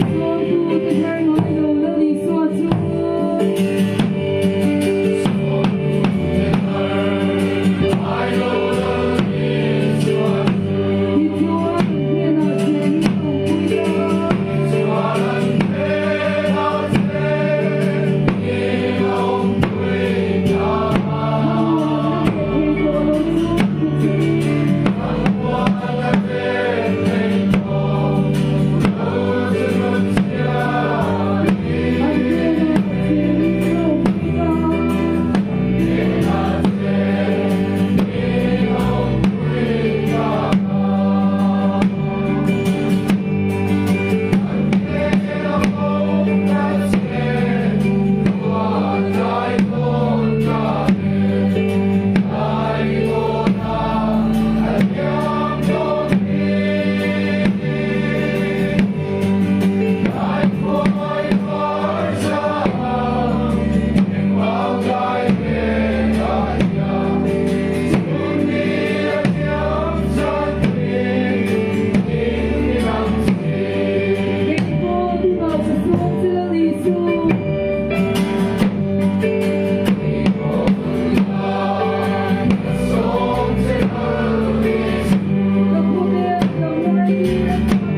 Sawmtute her ngai lo Lal Isua chu. Tichuan an hnenah chengin a awmpui ta. Thlamuanna leh thei tawh lo chu ti chein. An hnenah chengin a awmpui ta. Kei pawh tunah ka sawm che la ni chu.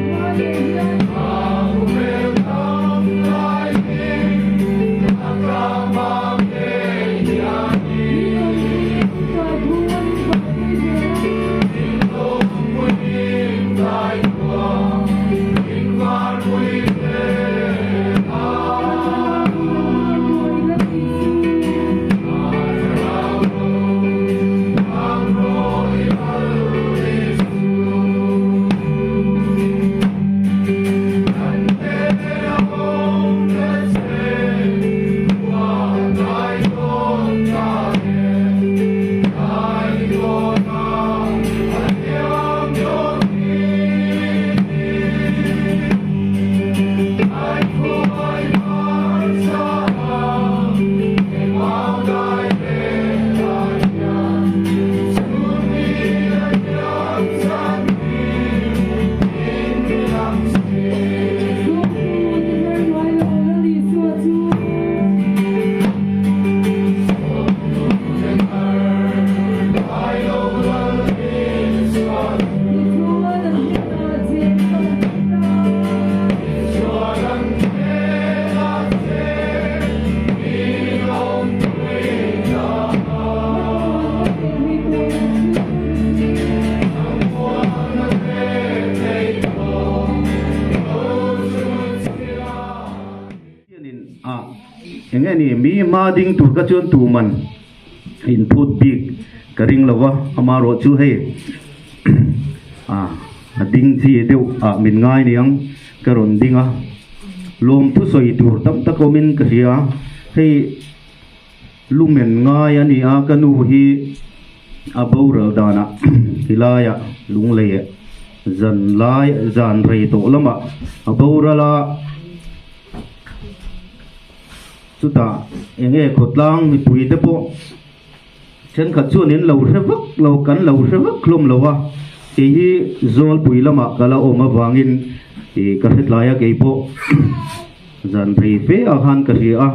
Ka khawvel dam lai hi a chak hma leh hian. Min awmpuiin kai thu a min vahpui ve a. Ka thlarau la hnar kawi la ni chu. Sawmtute her ngai lo Lal Isua chu. Tichuan an hnenah cheng a awm ta. Thlamuanna pe thei tawh lo chu ni Hianin a eng nge ni mi hma ding tur kha chuan tuman inphut bik ka ring lo va, amaherawh chu hei a ding chi deuh ah min ngai niang ka rawn ding a, lawm thusawi tur tam tak awmin ka hria, hei lumen ngai a ni a ka nu hi a boral danah helaiah lunglei zan lai zan rei tawh lamah a boral a. Chutah eng nge khawtlang mipui te pawh thenkhat chuan in lo hre vak lo kan lo hre vak hlawm lo a, kei hi Zawlpui lamah ka la awm avangin ih ka hre tlai a kei pawh zan rei fe ah khan ka hria a,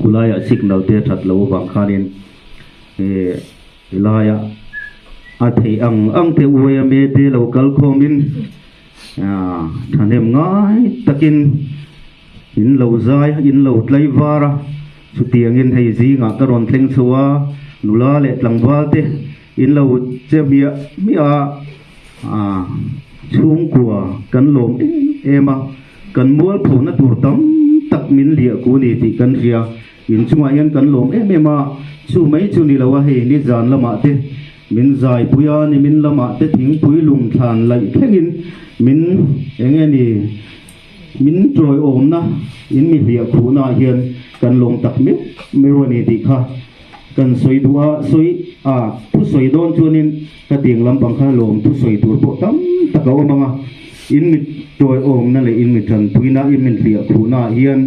khulaiah signal te that lo avang khanin ih helaiah a theih ang ang te uaia te lo kal khawmin. Thahnem ngai takin in lo zai in lo tlai var a, chutiangin hei zingah ka rawn thleng chho a, nula leh tlangval te in lo che hmiah hmiah a, chhungkua kan lawm em em a, kan mualphona tur tam tak min liah ku ni tih kan hria, inchungah hian kan lawm em em a, chu mai chu ni lo a hei nizan lamah te. Min zaipui a ni, min lamah te thingpui lum thlan laih thlengin min eng nge ni Min tawiawmna in mi hliah khuhna ah hian kan lawm tak meuh meuh a ni tih kha kan sawi duh a, sawi a thu sawi dawn chuanin ka tiang lampang kha lawm thu sawi tur pawh tam tak a awm ang a, in mi tawiawmna leh in mi tanpuina in min hliah khuhna ah hian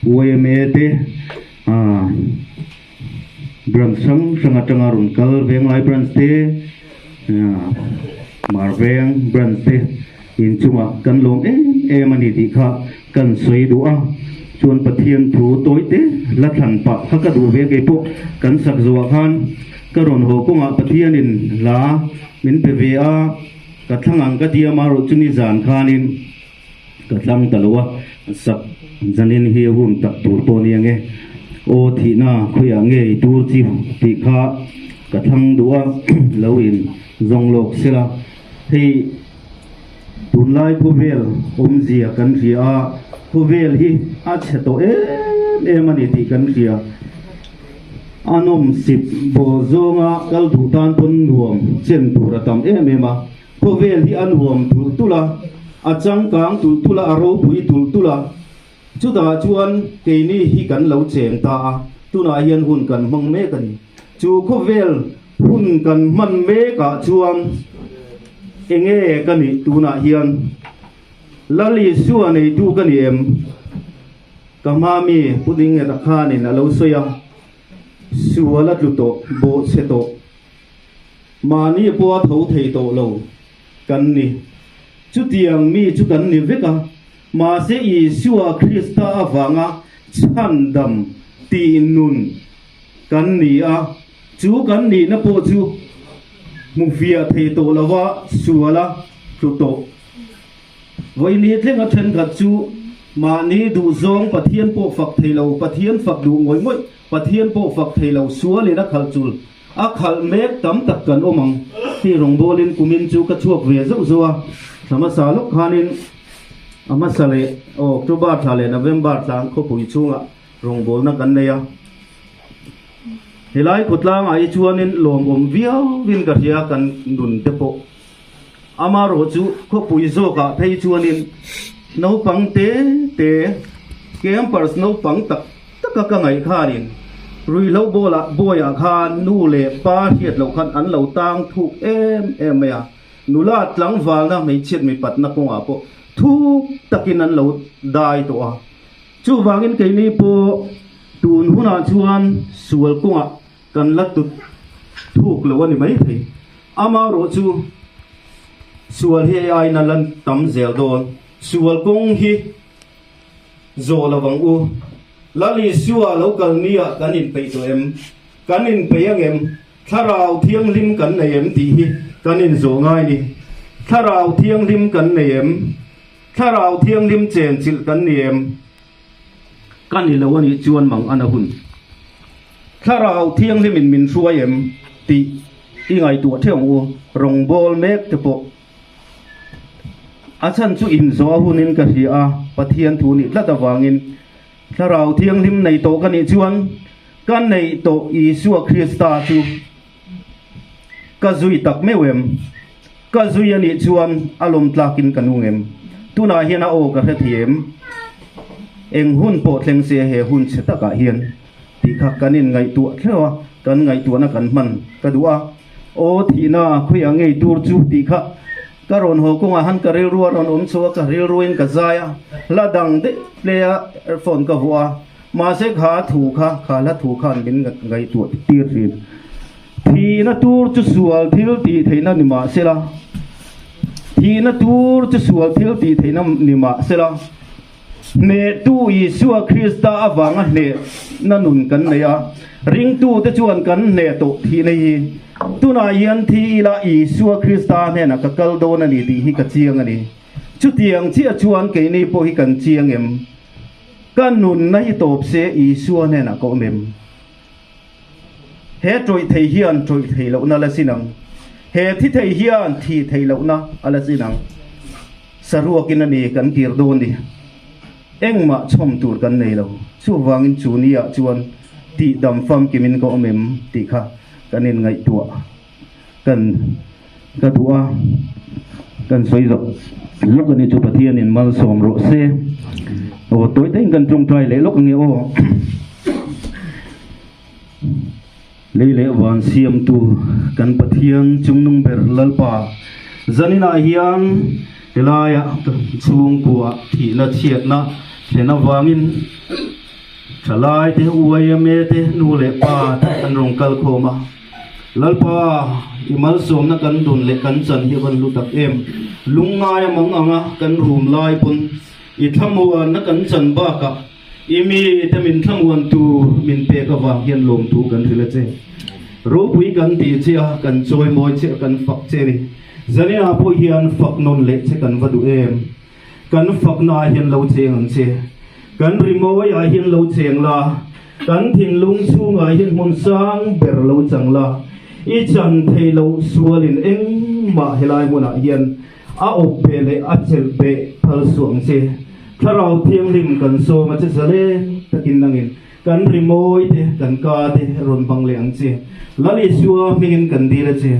yma te ah branch hrang hrang atanga rawn kal Venglai branch te ah Marveng branch te. Inchungah kan lawm em em a ni tih kha kan sawi duh a, chuan Pathian thu tawi te la thlan pah kha ka duh ve kei pawh kan sak zawhah khan ka rawn haw kawngah Pathianin hla min pe ve a, ka thlang ang ka ti a marawh chu nizan khanin ka thlang ta lo a, sak zanin hi hun tak tur pawh a ni ang e, aw thihna khawiah nge i tur chi tih kha ka thlang duh a, lo in zawng lawk sela. Hei tunlai khawvel awmzia kan hria a, khawvel hi a chhe tawh em em a ni tih kan hria. A nawm sip bawl zawnga kal duh tan pawn nuam chen tur a tam em em a, khawvel hi a nuam tulh tulh a, a changkang tulh tulh a, a ropui tulh tulh a. Chutah chuan keini hi kan lo cheng ta a, tunah hian hun kan hmang mek a ni. Chu khawvel hun kan hman mekah chuan enge ka nih tunah hian Lal Isua neitu ka ni em? Ka hma mi Pu Dingeta khanin a lo sawi a, sual a tlu tawh, bawhchhe tawh, mahni pawh a tho thei tawh lo kan ni. Chutiang mi chu kan ni vek a. Mahse Isua Krista avanga chhandam tih nun kan ni a, chu kan nihna pawh chu hmu fiah thei tawh lova sual a tlu tawh. Vawini thlenga thenkhat chu mahni duhzawng Pathian pawh fak thei lo, Pathian fak duh ngawih ngawih, Pathian pawh fak thei lo sualin a khalh chul a khalh mek tam tak kan awm ang. Hei rawngbawlin kumin chu ka chhuak ve zauh zauh a, thla hmasa lawk khanin A hmasa leh October thla leh November thla an khawpui chhungah rawngbawlna kan nei a. Helai khawtlangah hi chuanin lawmawm viauin ka hria kan nun te pawh. Amarawh chu khawpui zawkah phei chuanin naupang te te campers naupang tak taka ka ngaih khanin ruihhlo bawlah bawiah khan nu leh pa hriat loh khan an lo tang thuk em em mai a. Nula tlangvalna hmeichhiat mipatna kawngah pawh thuk takin an lo dai tawh a. Chuvangin keini pawh tun hunah chuan sual kawngah kan la tut thuk lo a ni maithei. Amaherawh chu sual hi ai aina lan tam zel dawn. Sual kawng hi zawh lo ang u. Lal Isua lo kal nia kan inpeih tawh em? Kan inpeih angem? Thlarau Thianghlim kan nei em tih hi kan inzawh ngai ni. Thlarau Thianghlim kan nei em? Thlarau Thianghlim chenchilh kan ni em? Ka ni lo a nih chuan mang ana hun. Thlarau Thianghlimin min hruai em tih i ngaihtuah theuh ang u, rawngbâwl mek te pawh. A chhan chu inzawh a hunin ka hria a, Pathian thu nih tlat avangin Thlarau Thianghlim nei tawh ka nih chuan ka neih tawh Isua Krista chu ka zui tak meuh em? Ka zui a nih chuan a lawm tlakin ka nung em? Tunah hian a aw ka hre thei em? Eng hun pawh thleng se he hun chhe takah hian tih kha kan inngaihtuah thleuh a, kan ngaihtuahna kan hman ka duh a. Aw thihna khawiah ngei tur chu tih kha ka rawn haw kawngah han ka rilru a rawn awm chho a, ka rilruin ka zai a, hla dang daih hle a earphone ka vuah a, mahse kha thu kha, kha hla thu khan min ngaihtuah tir thin. Thihna tur chu sual thil tih theihna ni mah sela, thihna tur chu sual thil tih theihna ni mah sela, Hnehtu Isua Krista avanga hnehna nun kan nei a, ringtute chuan kan hneh tawh thih nei hi. Tunah hian thi ila Isua Krista hnenah ka kal dawn a ni tih hi ka chiang a ni. Chutiang chiah chuan keini pawh hi kan chiang em? Ka nunna hi tawp se Isua hnenah ka awm em? He tawih thei hian tawih thei lohna la sin ang. He thi thei hian thi thei lohna a la sin ang. Saruakin a ni kan kir dawn ni. Engmah chhawm tur kan nei lo. Chuvangin chu niah chuan tihdam famkimin ka awm em tih kha kan inngaihtuah kan ka duh a. Kan sawi zawk lawk a ni chu Pathianin malsawm rawh se. Aw tawi takin kan tawngtai leh lawk ange aw. Lei leh van siamtu kan Pathian chungnung ber Lalpa, zaninah hian helaiah chhungkua thihna chhiatna thlen avangin thalai te, YMA te, nu leh pa te an rawn kal khawm a. Lalpa, i malsawmna kan dun leh kan chan hi a van hlu tak em? Lungngai a mang anga kan rum lai pawn i thlamuanna kan chan bakah, I mi te min thlamuan tur min pek avang hian lawmthu kan hrilh a che. Ropui kan tih che a, kan chawimawi che a, kan fak che a ni. Zaninah pawh hian fak nawn leh che kan va duh em? Kan fakna ah hian lo cheng ang che. Kan rimawi ah hian lo cheng la, kan thinlung chhungah hian hmun sang ber lo chang la, i chan thei loh sualin engmah helai hmunah hian A awp beh leh a chelh beh phal suah ang che. Thlarau Thianghlim kan sawm a che zalen takin nangin kan rimawi te, kan ka te rawn hmang leh ang che. Lal Isua hmingin kan dil a che.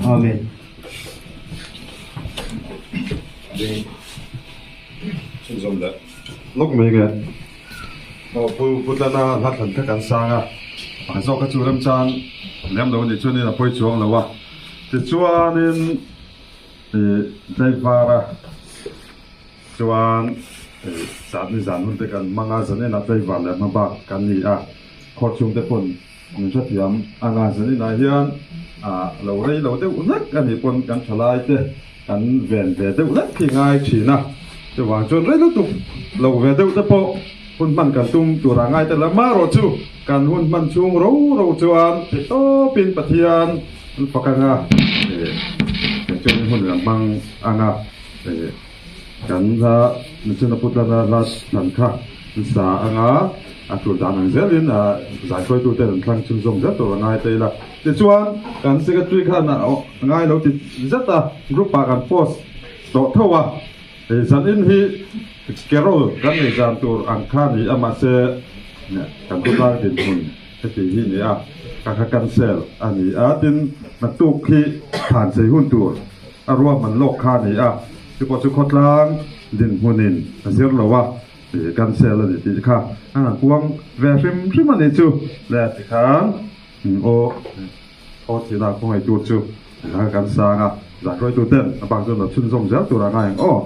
Amen. Ding chhunzawm leh lawk mai nge. Aw pu pu tlana hla thlan kha kan sang a, a zawk kha chu remchang lem lo a nih chuanin a pawi chuang lo a. Tichuanin. Tlaivara chuan zan zan hun te kan hmang a, zan enah tlaivar leh hma bak kan ni a, khawr chhung te pawn min hrethiam ang a, zan inah hian lo rei lo deuh hlek a nih pawn kan thalai te kan ven ve deuh hlek khi ngai thin a, chuvang chuan rei lutuk lo ve deuh te pawh hun hman kan tum tur ah ngai tel a, marawh chu kan hun hman chhung ro ro chuan theihtawpin Pathian An fak anga eng chuan hun an hmang anga kan hla Machina Putlana hla thlan kha an sa anga a tur dan ang zelin zai hruaitute an thlang chhunzawm zel tur a ngai ta ila. Tichuan kan secretary khan a ngai lo ti zet a group ah kan post tawh tho a, zanin hi carol kan nei zan tur ang kha ni a mahse kan khawtlang dinhmun Heti hi ni a, ka kha cancel a ni a, tin naktuk hi than chei hun tur a ruahman lawk kha a ni a, chu pawh chu khawtlang dinhmunin a zir lo a, cancel a ni tih kha a han puang ve hrim hrim a ni chu le tikhan aw aw thihna khawngaih tur chu kha kan sang a, zan hruaitu ten a bak chuan lo chhunzawm zel tur a ngai ang aw.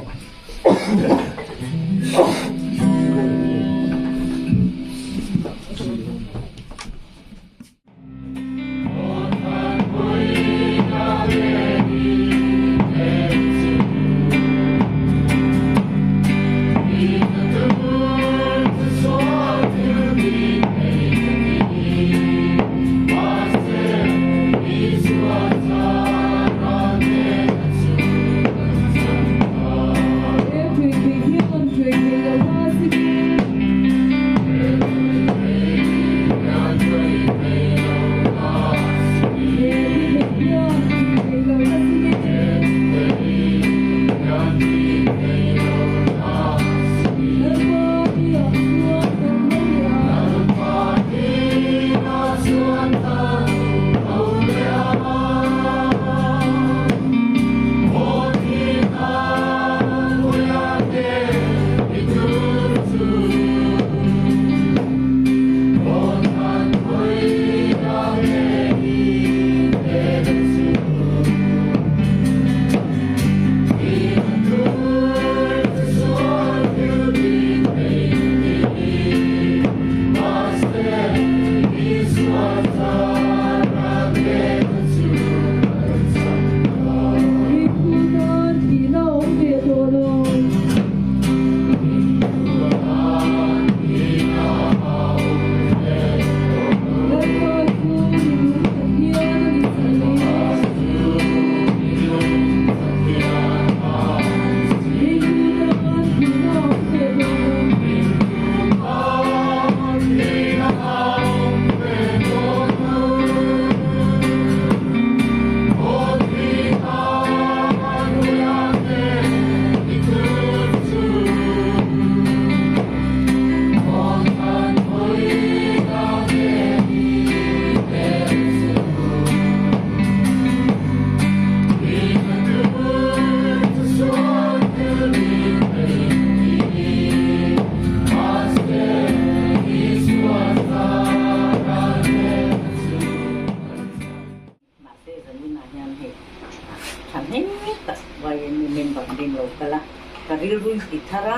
rilru in ti thar a,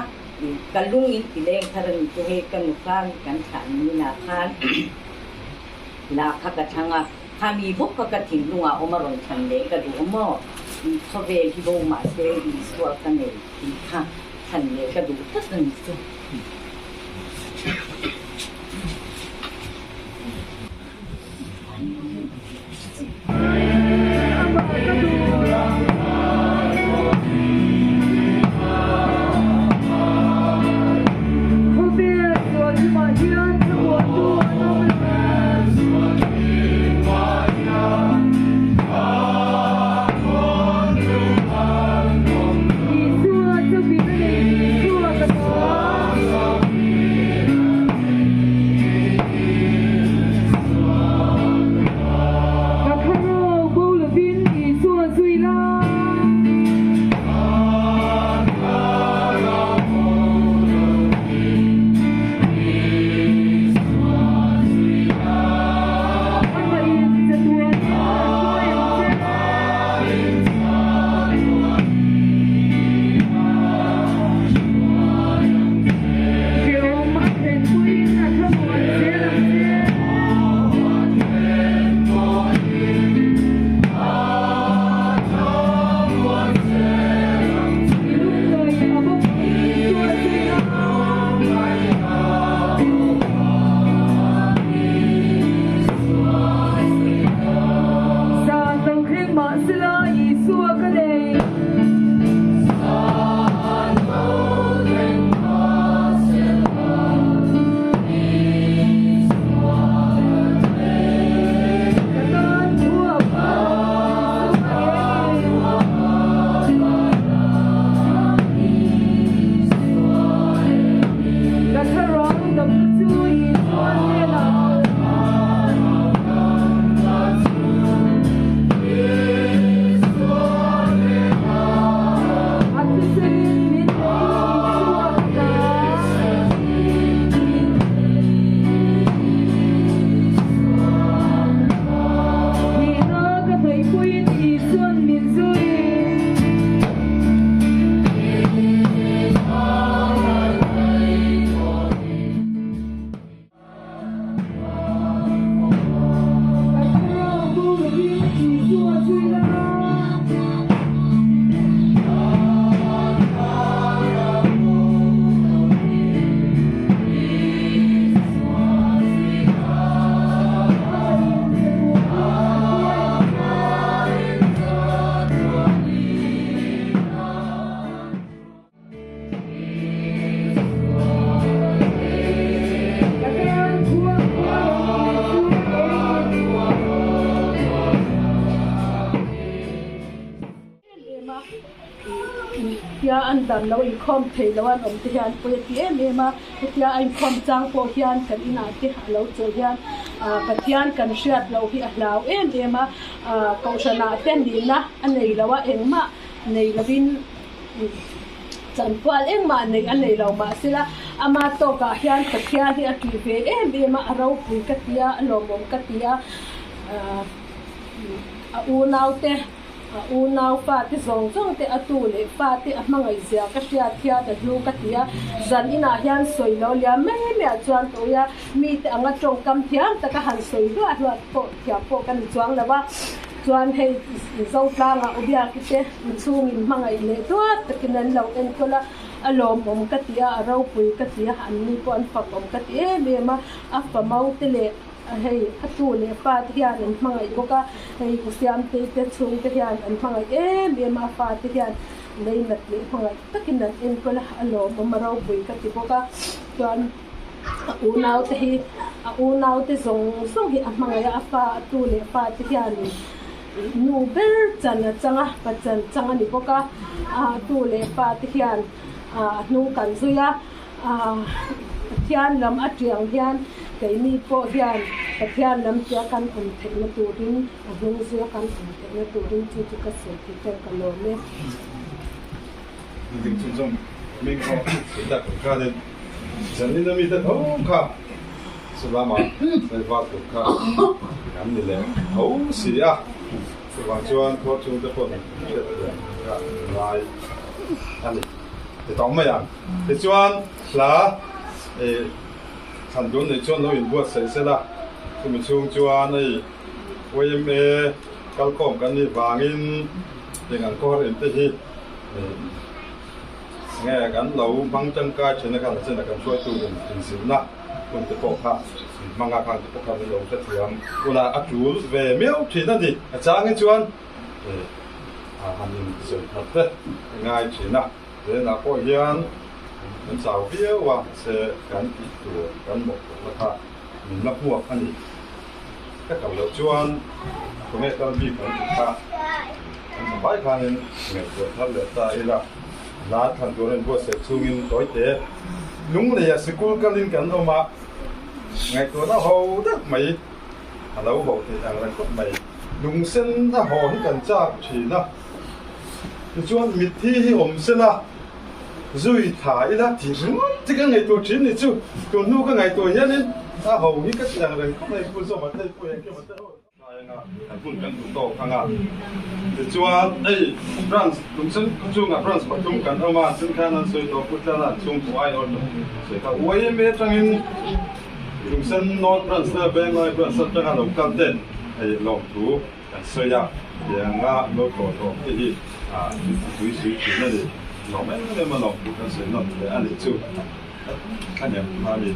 ka lung in ti leng thar a ni chu hei ka nu khan kan thlah nina khan la kha ka thlang a, khami bawk kha ka thinlungah awm a rawn thlan leh ka duh a maw? Khawvel hi bo mahse Isua ka nei tih kha thlan leh ka duh tlat a ni chu. Tia an dan lo inkhawm thei lo an awm te hian pawi a ti em em a, hetia a inkhawm chang pawh hian kan inah te a lo chawlh hian Pathian kan hriat loh hi a hlau em em a, kohhranah te nihna a nei lo a, engmah nei lovin. Chanpual engmah neih a nei lo mahsela ama tawkah hian Pathian hi a tih ve em em a, a ropui ka ti a, a lawmawm ka ti a, a unaute, a unau fate zawng zawng te, a tu leh fate a hmangaih zia ka hriat hian a hlu ka ti a, zan inah hian sawi lo liam mai mai ah chuan ka ui a, mite anga tawngkam thiam taka han sawi hluah hluah pawh thiam pawh ka ni chuang lo a. Chuan hei Zotlangah Ubiaki te inchhungin hmangaih leh duat takin an lo enkawl a, a lawmawm ka ti a, a ropui ka ti a, anni pawh an fakawm ka ti em em a, a famau te leh hei a tu leh fa te hian an hmangaih bawk a, hei Usiamtei te chhung te hian an hmangaih em em a, a fa te hian leinat leh hmangaih takin an enkawl a, a lawmawm a ropui ka ti bawk a, chuan. A unaute hi a unaute zawng zawng hi a hmangaih a, a fa a tu leh fa te hian nu ber chan a chang a, pa chan chang a ni bawk a, a tu leh fa te hian a hnung kan zui a, Pathian lam aṭiang hian keini pawh hian Pathian lam tia kan awm theihna turin a hnung zuia kan awm theihna turin chu chu ka sawi thei chuan ka lawm e. Zanin a mite tho kha chulama tlaivar tur kha kan ni leh tho si a, chuvang chuan khuar chhungte pawh hriat thiam kha ngai a ni. Ti tawh mai ang. Tichuan hla ih thlan tur nei chuan lo inbuatsaih sela, chumi chhung chuan hei YMA kalkhawm kan nih vangin eng an khawhar in te hi ih nge kan lo hmang tangkai thin a khan a chenah kan hruaitu in inzirna hun te pawh kha in hmang a, khang te pawh kha min lo hrethiam ula a tul ve miau thin a ni. A changin chuan ih a han insawi khat te a ngai thin a. Zenah pawh hian kan chau viau a, mahse kan tih tur kan mawhphurhna kha min la hmuak a ni. Ka kal loh chuan khawnge kal bik kan tih kha kan hmu vai khanin ngaihtuah thar leh ta ila, hla thlan tur a inbuatsaih chungin tawite lungleiah sikul kalin kan awm a, ngaihtuahna ho deuh mai a lo ho theih ang reng khawp mai. Lungsen a haw hi kan chak thin a. Tichuan mitthi hi awm sela zui tha ila tih ringawt hi ka ngaihtuah thin ni chu. Tun hnu ka ngaihtuah hianin a ho hi ka ti ang reng khawp mai Pu Zawma te Pu Engkima te ho anga kan hun kan duh tawk anga. Tichuan hei branch Lungsen khawchhungah branch pathum kan awm a, tin khan an sawi tawh Pu Tlana an chhungkua aiawh sawi kha YMA atangin Lungsen North Branch te Venglai Branch atanga lo kal te hei lawmthu Kan sawi a, tianga lo tlawh tlawh te hi tui sui thin a ni. Lawm em em a lawm tih kan sawi nawm hle a nih chu a niang kha a ni.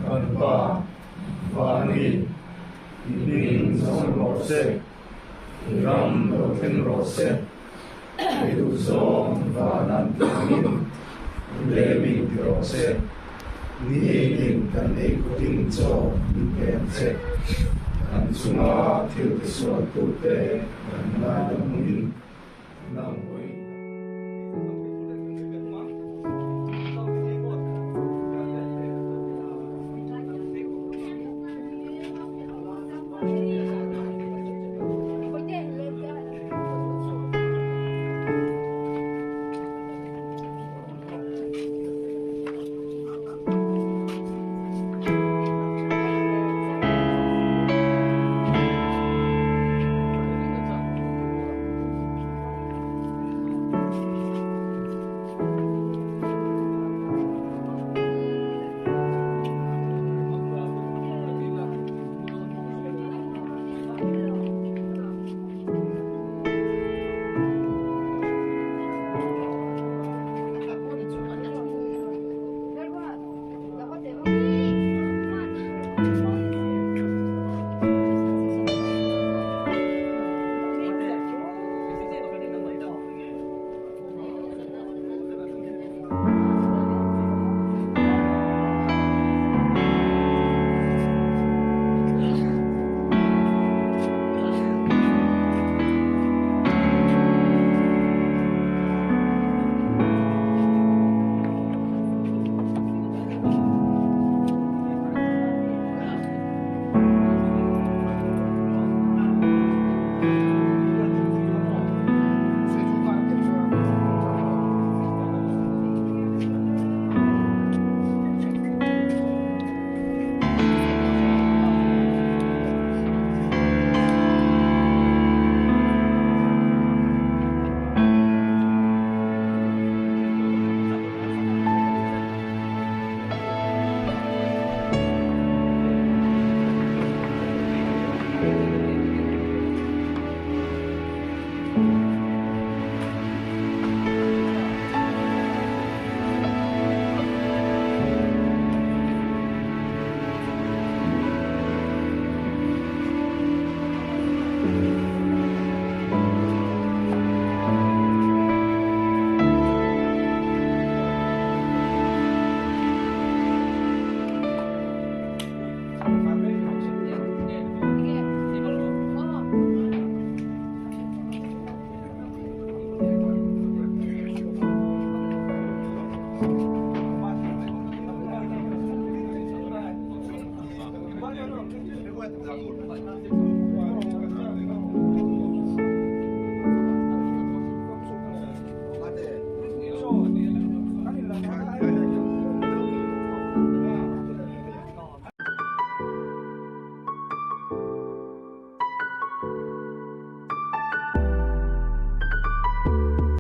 Kan Pa, Vani, i hming zawng rawh se, i ram lo thleng rawh se, i duhzawng van an thlengin lemin ti rawh se, nitin kan ei khutin chaw min pe ang che, kan chunga thil tisualtute kan ngaidam hungin nang.